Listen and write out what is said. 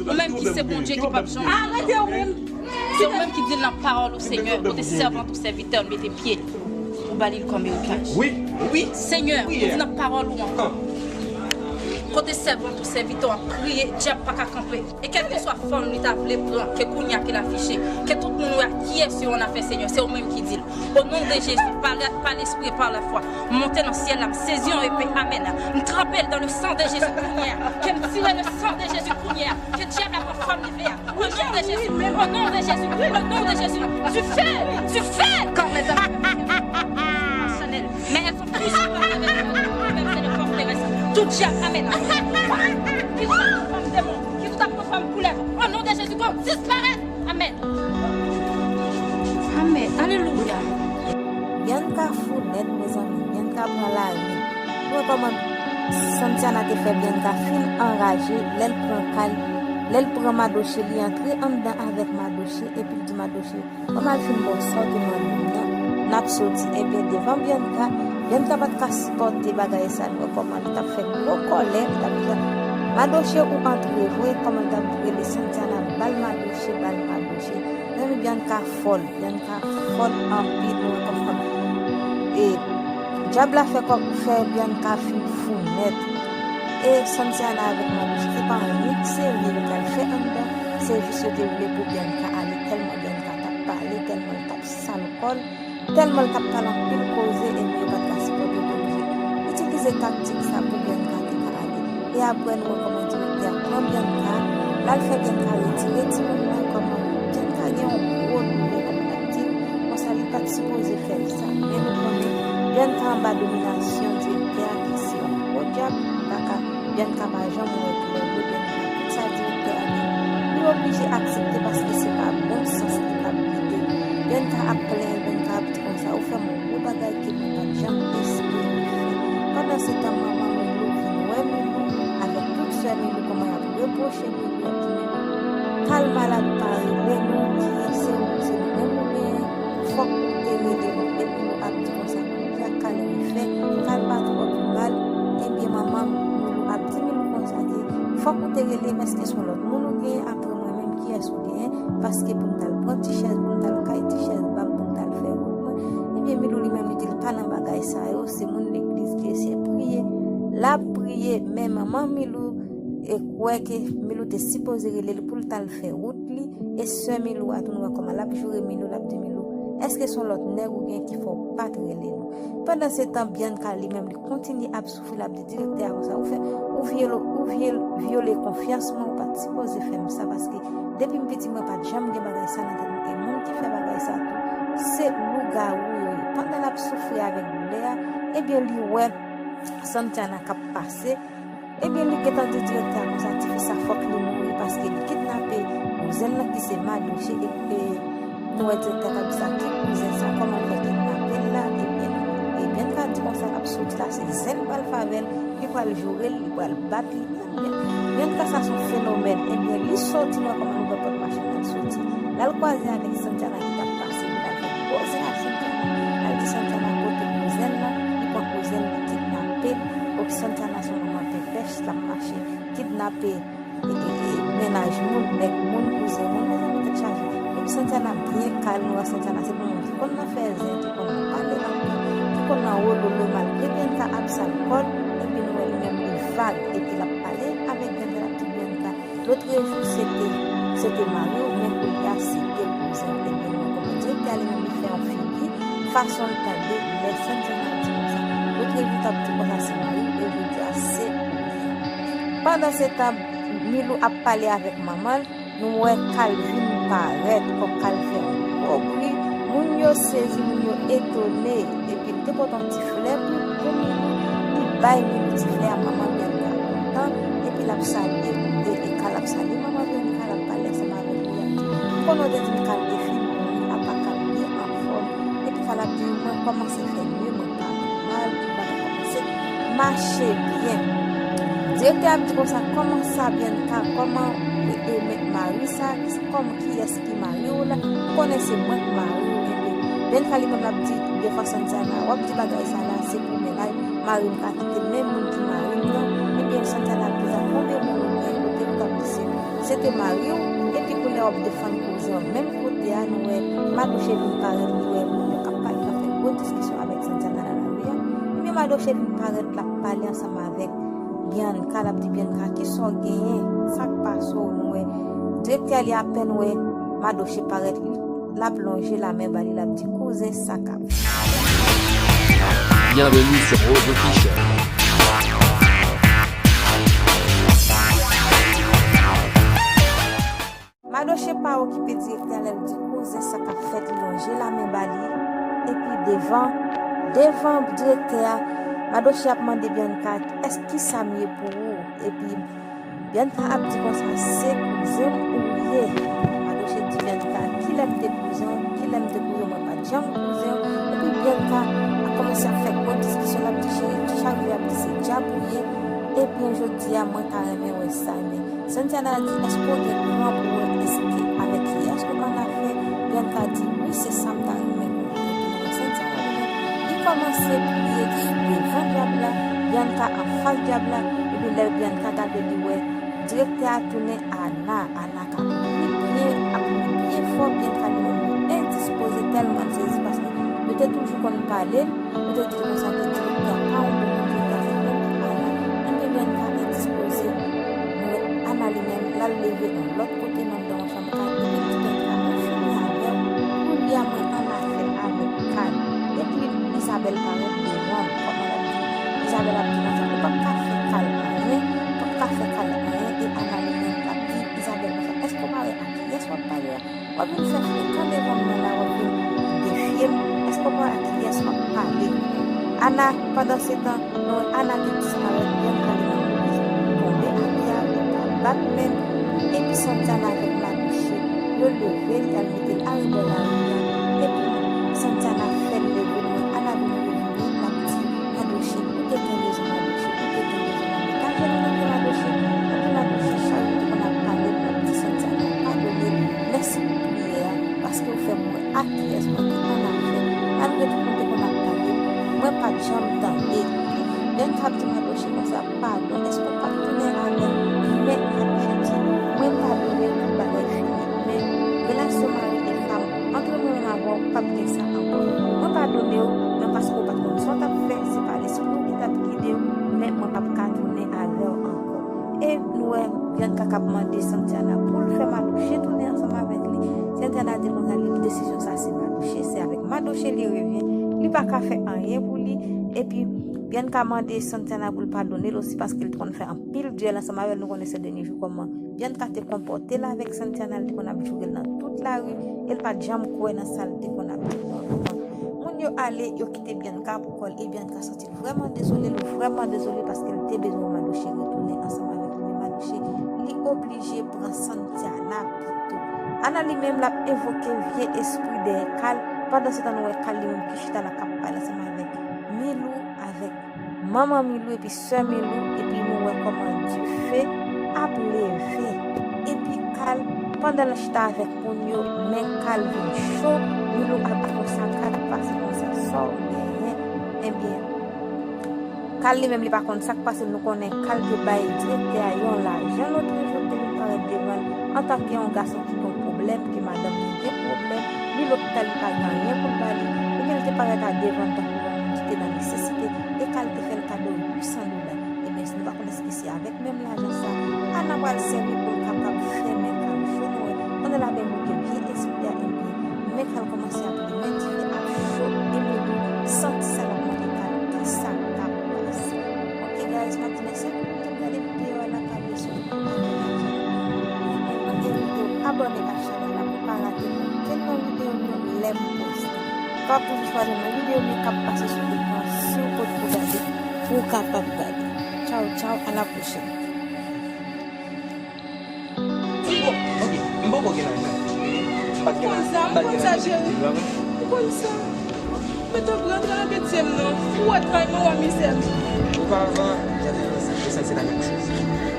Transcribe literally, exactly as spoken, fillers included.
Ou menm ki se Bondye ki p ap janm. Se ou menm ki di l nan pawòl ou, Senyè, kote sèvant ou sèvitè l mete pye l, ou ba li l kòm eritaj. Wi, wi. Senyè, ou di nan pawòl ou ankò, kote sèvant ou sèvitè w ap kriye, dyab pa ka kanpe. E kèlkeswa fòm li ta vle pran, ke kounye a ke l afiche, ke tout moun wè kiyès yo annafè, Senyè, se ou menm ki di l. Au nom de Jésus, par la, par l'esprit et par la foi, monte nan syèl la, m sezi yon epe, amèn. M tranpe l dans le sang de Jésus kounye a. Ke m tire le sang de Jésus kounye a. Ke dyab la pran fòm li vle a. Au nom de Jésus, au nom de Jésus, au nom de Jésus. Du feu, du feu. Comme les enfants. Chanel. Mais elles sont plus supportables avec le, c'est le forteresse. Tout dyab, amèn. Ki tout ap pran fòm démon, ki tout ap pran fòm koulèv. Au nom de Jésus, go, disparaître. Amèn. Amèn. Alelouya. Bianca fou nèt, mezanmi. Bianca pran lari. Nou wè kòman Santiana te fè Bianca fin anraje lè l pran kal, lè l pran Madoche, li antre anndan avèk Madoche, epi l di Madoche, kòman l fin bon sa w te mande m nan, n ap soti. Ebyen, devan Bianca, Bianca pa t ka sipòte bagay sa, nou wè kòman li t ap fè gwo kòlè, li t ap di, Madoche ou antre vre, kòman li t ap rele Santiana, bal Madoche, bal Madoche. Mezanmi, Bianca fòl, Bianca fòl anpil, nou wè kòman. E dyab la fè kòm fè Bianca fin fou nèt. E Santiana avèk Madoche, se pa anyen ki serye yo t al fè anndan, se jis yo te vle pou Bianca ale, tèlman Bianca t ap pale, tèlman l t ap sal kò l, tèlman l t ap pale anpil koze, ebyen yo pa t ka sipòte, yo te oblije itilize taktik sa pou Bianca te ka ale. E apre nou wè kòman direktè a pran Bianca, l al fè Bianca retire timoun nan, kòman Bianca gen yon gwo doulè, kòman n ap di l, konsa li pa t sipoze fè l sa. Men nou konnen Bianca anba dominasyon direktè a ki se yon gwo dyab, li pa ka, Bianca pa janm wè klè vre, Bianca tout sa direktè a di, li oblije aksepte paske se pa bon sans li p ap gide. Bianca ap plenyen, Bianca ap di konsa, ou fè m yon gwo bagay ke mwen pa t janm espere fè. Pandansetan, manman Milou vin wè Milou avèk tout sè Milou, kòman y ap repwoche Milou, y ap di Milou, kal malad pa rele nou, ki se nou, se nou menm ou genyen, fòk ou te rele nou. Epi Milou ap di konsa, kounye a kal refè, kal pa twò pi mal, ebyen manman Milou ap di Milou konsa ke fòk ou te rele m, èske se yon lòt moun ou genyen apre mwen menm, kiyès ou genyen, paske pou m t al pran ti chèz, pou m t al kay ti chèz ba m, pou m t al fè wout mwen. Ebyen, Milou li menm, li di l pa nan bagay sa yo, se moun legliz li ye, se priye l ap priye, men manman Milou e kwè ke Milou te sipoze rele l pou l t al fè wout li, e sè Milou a tou, nou wè kòman l ap joure Milou, l ap di Milou, èske se yon lòt nèg ou gen ki fè w pa t rele nou? Pandansetan, Bianca li menm, li kontinye ap soufri, l ap di direktè a konsa, ou fè, ou vyole, ou vyole, vyole konfyans mwen, ou pa t sipoze fè m sa, paske depi m piti, mwen pa t janm gen bagay sa nan tèt mwen, e moun ki fè bagay sa tou, se lougawou yo ye. Pandan l ap soufri avèk doulè a, ebyen, li wè Santiana k ap pase, ebyen, li gentan di direktè a konsa, tifi sa fòk li mouri, paske li kidnape kouzen l lan ki se Madoche, e, e nou wè direktè a t ap di sa, ki kouzen sa, kòman l fè kidnape l la, ebyen, ebyen, l ka di konsa, l ap soti la, se zen l pral fè avè l, li pral joure l, li pral bat li, ebyen, Bianca sa se yon fenomèn, ebyen, li soti, nou wè kòman l ouvè pòt machin nan, l soti, l al kwaze avèk Santiana ki t ap pase, li t al fè koze ak Santiana, l al di Santiana kote kouzen l lan, li pran kouzen l, li kidnape l, ok, Santiana se yon manman pèpèch, l ap mache kidnape, e, e, e, mennaj moun, nèg moun, kouzen moun, mezanmi, tèt chaje. Epi Santiana byen kal, nou wè Santiana, se pou moun ki konn nan fè zen, ki konn nan pale anpil, ki konn nan wololo, malgre Bianca ap sal kò l, epi nou wè li menm li vag, epi l ap pale avèk Bianca, l ap di Bianca, lotrejou se te, se te mari w, men kounye a se te kouzen w. Ebyen, nou wè kòman direktè a li menm li fè yon figi, fason l tande, lè Santiana ap di konsa, lotrejou t ap di konsa se mari w, e jodi a se kouzen w. Pandansetan, Milou ap pale avèk manman l, nou wè Calvin parèt, kòm Calvin fè yon gwo bri, moun yo sezi, moun yo etone, epi l te pote yon ti flè pou, pou Milou, li bay Milou ti flè a, manman Bianca kontan, epi l ap salye, e, e Cal ap salye manman Bianca, l ap pale ansanm avèk li, l ap di, konnen w te di m Cal te fin mouri, apa Cal byen anfòm, epi Cal ap di, mwen kòmanse fè mye, mwen pa mal, epi bagay kòmanse mache byen. Direktè a ap di konsa, kòman sa Bianca, kòman, e, e, men mari sa, kòman kiyès ki mari w la, ou konnen se mwen k mari w, ebyen, Bianca li menm l ap di, devan Santiana, w ap di bagay sa la, se pou mennaj, mari m ka kite menm moun ki mari m nan, ebyen, Santiana ap di sa, konbyen moun ou gen, kote ou t ap di se Se te mari w, epi kounye a w ap defann kouzen w. Menm kote a, nou wè Madoche vin parèt, nou wè moun yo k ap pale, k ap fè gwo diskisyon avèk Santiana nan lari a. Ebyen, Madoche vin parèt, l ap pale ansanm avèk Bianca, l ap di Bianca, kisa w genyen? Sa k pase w? Nou wè direktè a li apèn wè Madoche parèt, l ap lonje lamen ba li, l ap di, kouzen, sa k ap. Bienvenue sur Rose Official. Madoche pa okipe direktè a, lè l di kouzen, sa k ap fèt, li lonje lamen ba li. Epi devan, devan direktè a, Madoche ap mande Bianca, èske kisa m ye pou ou? Epi Bianca ap di konsa, se kouzen m ou ye. Madoche di Bianca, kilè m te kouzen w? Kilè m te kouzen w? Mwen pa t janm kouzen w. Epi Bianca ap kòmanse ap fè gwo diskisyon, l ap di, cheri, chak jou y ap di se dyab ou ye. Ebyen, jodi a, mwen ta renmen wè sa, men Santiana di, èske w gen kran pou wè èske avèk ki èske w annafè? Bianca di, wi, se sa m ta renmen pou wè. Epi nou wè Santiana li menm, li kòmanse priye devan dyab la, Bianca anfas dyab la, epi lè Bianca gade li wè direktè a tounen Ana, Ana k ap ri byen, ap ri byen fò, Bianca li menm li endispoze tèlman l sezi paske yo te toujou konn pale l, yo te di l konsa ke direktè a pa yon bon moun, direktè a se menm Ana, ebyen Bianca endispoze, nou wè Ana li menm, l al leve yon lòt kote nan anndan yon chanm kay, epi l di Bianca, mwen fini avè w, kounye a mwen annafè avèk kay. Epi Isabelle parèt devan l, kòman l ap di, Isabelle ap di konsa, ou p ap ka fè kay anyen, ou p ap ka fè kay anyen, e Ana li menm l ap di Isabelle konsa, èske w pa wè a kiyès w ap pale a? W ap vin fè frekan devan m nan la, w ap vin defye m. Èske w pa wè a kiyès w ap pale? Ana, pandansetan, nou wè Ana te disparèt, Bianca li menm li tonbe atè a, li pa bat menm. Epi Santiana avèk Madoche, yo leve l, y al mete l arebò lari a. Epi Santiana fè l leve, nou wè Ana vin revini, l ap di, Madoche, ou te gen rezon, Madoche, ou te gen rezon. L ap detaje l nan men Madoche, epi Madoche chak jou te konn ap pale l, l ap di Santiana padone l, mèsi pou priyè a, paske w fè m wè a kiyès mwen te annafè. Malgre tout moun te konn ap pale, mwen pa t janm tande. Bianca ap di Madoche konsa, padon, èske w p ap tounen avè m? Men Madoche di, mwen padone w, tout bagay fini. Men relasyon mari e fanm, antre mwen menm avè w, p ap gen sa ankò. Mwen padone w, men paske w pa t konn sa w t ap fè, se pa lespri w ki t ap gide w, men mwen p ap ka tounen avè w ankò. E nou wè Bianca k ap mande Santiana pou l fè Madoche tounen ansanm avèk li. Santiana di l konsa, li, desizyon sa se Madoche, se avèk Madoche li revyen, li pa ka fè anyen pou li. Epi Bianca mande Santiana pou l padone l osi paske l te konn fè anpil dyèl ansanm avè l. Nou konnen se dènye jou kòman Bianca te konpòte l avèk Santiana, l te konn ap joure l nan tout lari, e l pa t janm kwè nan sa l te konn ap di. Bon, bon. Moun yo ale, yo kite Bianca pou kò l, e Bianca santi l vrèman dezole, l vrèman dezole paske l te bezwen Madoche retounen ansanm avèk li, men Madoche, li oblije pran Santiana pito. Ana li menm, l ap evoke vye espri dèyè Kal. Pandansetan, nou wè Kal li menm ki chita la k ap pale ansanm avèk Milou, avèk manman Milou epi sè Milou, epi nou wè kòman dife ap leve. Epi Kal, pandan l chita avèk moun yo, men Kal vin cho, Milou ap di konsa, Kal pase konsa, sa w genyen? Ebyen, Kal li menm li pa konn sa k pase, nou konnen Kal te bay direktè a yon lajan lòt jou, te vin parèt devan l antanke yon gason ki gen yon pwoblèm, ke madanm li gen pwoblèm, li lopital, li pa gen anyen pou l ba li, ebyen l te parèt a devan l tankou yon moun ki te nan nesesite, e Kal te fè l kado uit san dola. Ebyen, nou pa konn èske se avèk menm lajan sa Ana pral sèvi pou l kapab fèmen Kal cho, nou wè, pandan l ap evoke vye espri a, ebyen, men Kal kòmanse ap limen dife ap cho, e Milou santi sa l ap mande Kal kisa k ap pase. Ok guys, m ap di mèsi a tout moun ki t ap gade videyo a, n ap pale sou abòne ak chanèl la pou pa rate okenn nan videyo m yo lè m poste. Ou kapab toujou chwazi nan videyo m yo k ap pase sou ekran si w potko gade pou w kapab gade. Tchaw, tchaw, a la pwochèn. Bon, ok, m poko gen lajan. M pa t gen lajan. M konn sa, m konn sa, cheri. M konn sa. Men tanpri, antre nan pitye m non. Ou wè tray mwen, ou wè mizè m. Opa avan, m te santi la menm choz.